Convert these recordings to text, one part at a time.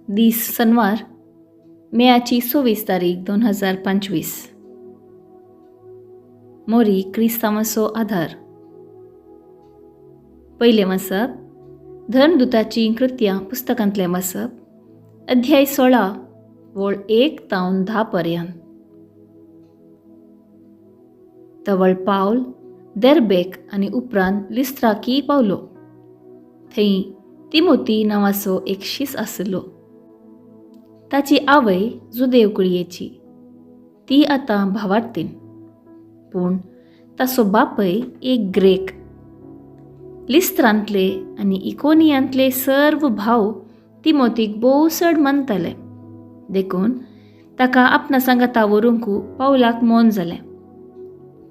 दीस सनवार, मेयाची 26 तारीख 2025. मोरी क्रिस्तांवाचो आधार. पयलें वाचप धर्मदुताचीं कृत्यां पुस्तकांतलें वाचप, अध्याय 16 वळ 1 तावन 10 पर्यंत. तवळ पावल देर्बेक आनी उपरांत लिस्त्राकी पावलो. थंय तिमोती नांवाचो एक शीस आसलो. ताची आवय जुदेव कुळयेची, ती आतां भावार्तीन, पूण ताचो बापय एक ग्रेक. लिस्त्रांतले आनी इकोनियांतले सर्व भाव तिमोतीक भोव चड मानताले, देखून ताका आपणा सांगाता व्हरूंक पावलाक मन जालें.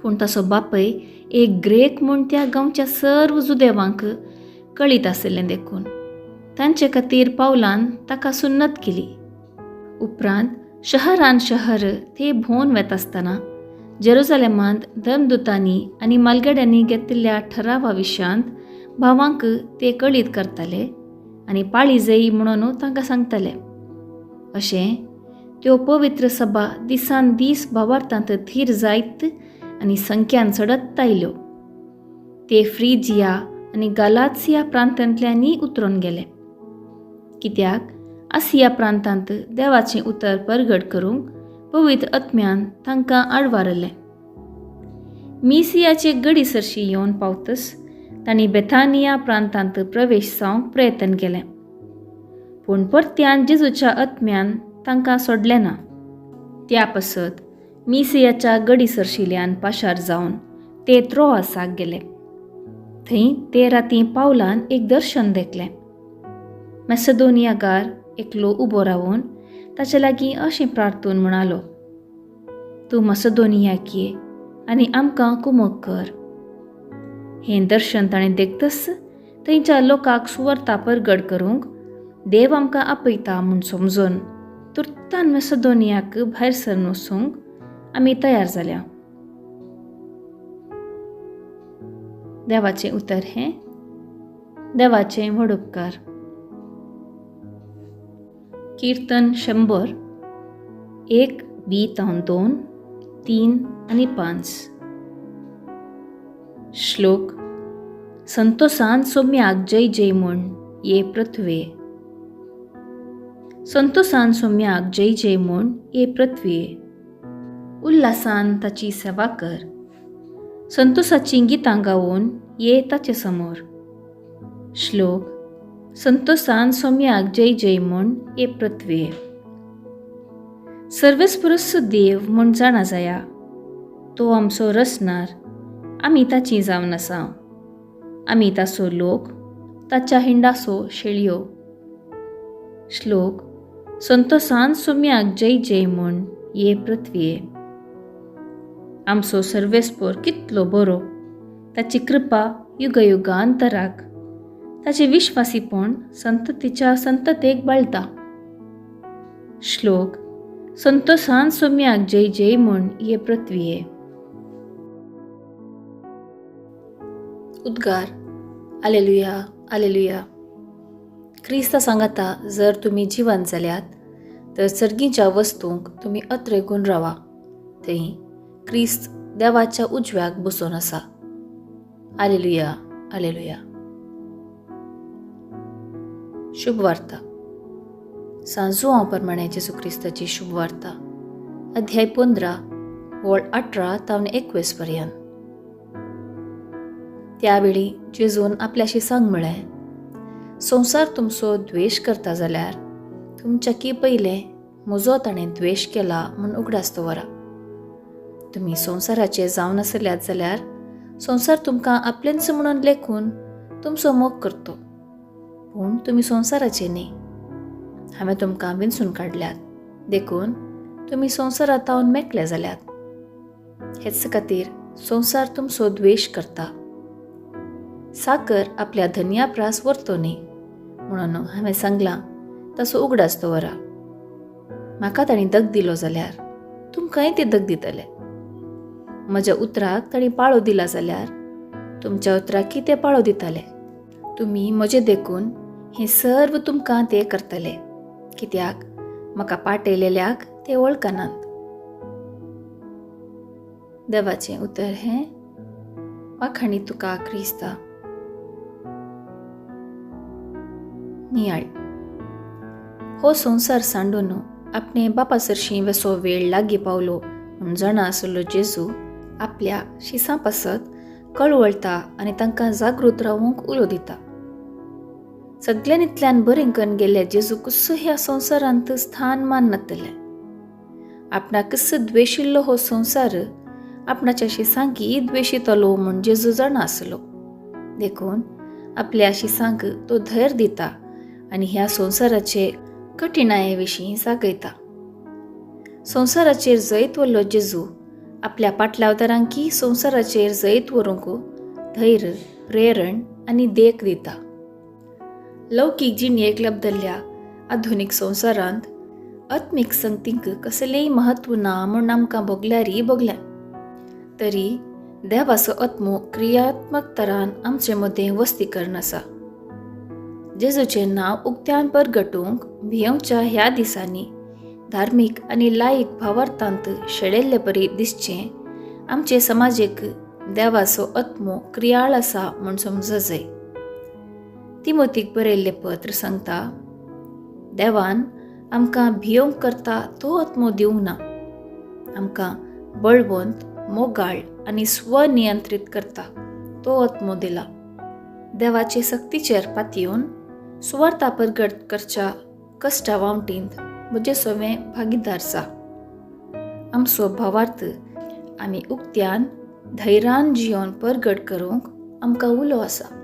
पूण ताचो बापय एक ग्रेक म्हूण त्या गांवच्या सर्व जुदेवांक कळीत आशिल्लें, देखून तांचे खातीर पावलान ताका सुन्नत केली. उपरांत शहरान शहर ते भोंवन वेता आसतना जेरुजलेमांत धर्मदुतांनी आनी मालगड्यांनी घेतिल्ल्या ठरावा विशयांत भावांक ते कळीत करताले आनी पाळी जयी म्हणून तांकां सांगताले. अशें त्यो पवित्र सभा दिसान दीस भावार्थांत थीर जायत आनी संख्यान चडत आयल्यो. ते फ्रिजिया आनी गालात्सिया प्रांतांतल्यानय उतरून गेले, कित्याक आसिया प्रांतांत देवाचें उतर परगट करूंक पवित्र आत्म्यान तांकां आडवारलें. मिसियाचे गडी सरशी येवन पावतच तांणी बेथानिया प्रांतांत प्रवेश जावंक प्रयत्न केलें, पूण परत्यान जेजूच्या आत्म्यान तांकां सोडलें ना. त्या पासत मिसियाच्या गडी सरशिल्यान पाशार जावन ते त्रोआसाक गेले. थंय ते राती पावलान एक दर्शन देखलें. मॅसेडोनियागार एकलो उबो रावन ताचे लागीं अशें प्रार्थून म्हणालो, तूं मॅसेडोनियाक ये आनी आमकां कुमक कर. हें दर्शन ताणें देखतच थंयच्या लोकांक सुवार्ता परगट करूंक देव आमकां आपयता म्हूण समजून तुर्तान मॅसेडोनियाक भायर सरन वचूंक आमी तयार जाल्या. देवाचें उतर हें देवाचें व्हड उपकार. कीर्तन 100 1 2 2 3 आनी 5. श्लोक संतोसान सोम्याक जय जय म्हूण ये पृथ्वे. संतोसान सोम्याक जय जय म्हूण ये पृथ्वे. उल्हासान ताची सेवा कर, संतोसाचीं गितां गावन ये ताचे समोर. श्लोक संतोसान सोम्याक जय जय म्हूण ये पृथ्वे. सर्वेस्पुरुस देव म्हूण जाणा जाया, तो आमचो रचणार, आमी ताची जावन आसा, आमी ताचो लोक, ताच्या हिंडासो शेळयो. श्लोक संतोसान सोम्याक जय जय म्हूण ये पृथ्वे. आमचो सर्वेस्पोर कितलो बरो, ताची कृपा युगयुगांतराक, ताचें विश्वासीपण संततीच्या संततेक बाळता. श्लोक संतोसान सोम्याक जय जय म्हूण ये पृथ्वीये. उद्गार आलेलुया आलेलुया. क्रिस्ता सांगाता, जर तुमी जिवन जाल्यात तर सर्गीच्या वस्तूंक तुमी अत्रेगून रावा, थंय क्रिस्त देवाच्या उजव्याक बसून आसा. आलेलुया आलेलुया. शुभवार्ता. सांजुआंव प्रमाणे जेजू क्रिस्ताची शुभवार्ता, अध्याय 15 वळ 18 तावन 21 पर्यंत. त्यावेळी जेजून आपल्याशी सांग म्हळें, संवसार तुमचो द्वेश करता जाल्यार तुमच्याकी पयलें म्हजो ताणें द्वेश केला म्हूण उगडास दवरा. तुमी संवसाराचे जावन आसल्यात जाल्यार संवसार तुमकां आपलेंच म्हणून लेखून तुमचो मोग करतो, पूण तुमी संवसाराचे न्ही. हांवें तुमकां विंचून काडल्यात, देखून तुमी संवसारांत मेकळे जाल्यात. हेच खातीर संवसार तुमचो द्वेश करता. साकर आपल्या धनया प्रास व्हरतो न्ही म्हणून हांवें सांगलां ताचो उगडास दवरा. म्हाका तांणी दग दिलो जाल्यार तुमकांय ते दग दितले. म्हज्या उतराक तांणी पाळो दिला जाल्यार तुमच्या उतराक ते पाळो दितले. तुमी म्हजें देखून हें सर्व तुमकां ते करतले, कित्याक म्हाका पाटयलेल्याक ते वळखनात. देवाचें उतर हें वाखाणी तुका क्रिस्ता. नियाळ. हो संवसार सांडून आपणे बापा सरशीं वेसो वेळ लागीं पावलो म्हूण जाणा आसलो जेजू आपल्या शिसां पासत कळवळटा आनी तांकां जागृत रावूंक उलो दिता. सगल्यांतल्यान बरें करून गेल्ल्या जेजू कुस्स ह्या संवसारांत स्थान मान नातलें. आपणाकच द्वेशिल्लो हो संवसार आपणाच्या शिसांकी द्वेशितलो म्हूण जेजू जाणा आसलो. देखून आपल्या शिसांक तो धैर्य दिता आनी ह्या संवसाराचे कठिणाये विशीं जागयता. संवसाराचेर जैत व्हरलो जेजू आपल्या पाटलावदारांकी संवसाराचेर जैत व्हरूंक धैर्य, प्रेरण आनी देख दिता. लौकीक जिणेक लब्दल्ल्या आधुनीक संवसारांत आत्मीक संगतींक कसलेंय म्हत्व ना म्हूण आमकां भोगल्यारय भोगल्या तरी देवाचो आत्मो क्रियात्मक तरान आमचे मदें वस्ती करून आसा. जेजूचें नांव उक्त्यान परगटूंक भियोवच्या ह्या दिसांनी धार्मीक आनी लायक भावार्थांत शेळेल्ले परी दिसचें आमचे समाजेक देवाचो आत्मो क्रियाळ आसा म्हूण समज जाय. तिमोतीक बरयल्लें पत्र सांगता, देवान आमकां भियोंक करता तो आत्मो दिवंक ना, आमकां बळवंत, मोगाळ आनी स्वनियंत्रीत करता तो आत्मो दिला. देवाचे सक्तीचेर पातयेवन सुवार्था परगट करच्या कश्टा वावटींत म्हजे सवें भागीदार जा. आमचो भावार्थ आमी उक्त्यान धैर्यान जियोन परगट करूंक आमकां उलो आसा.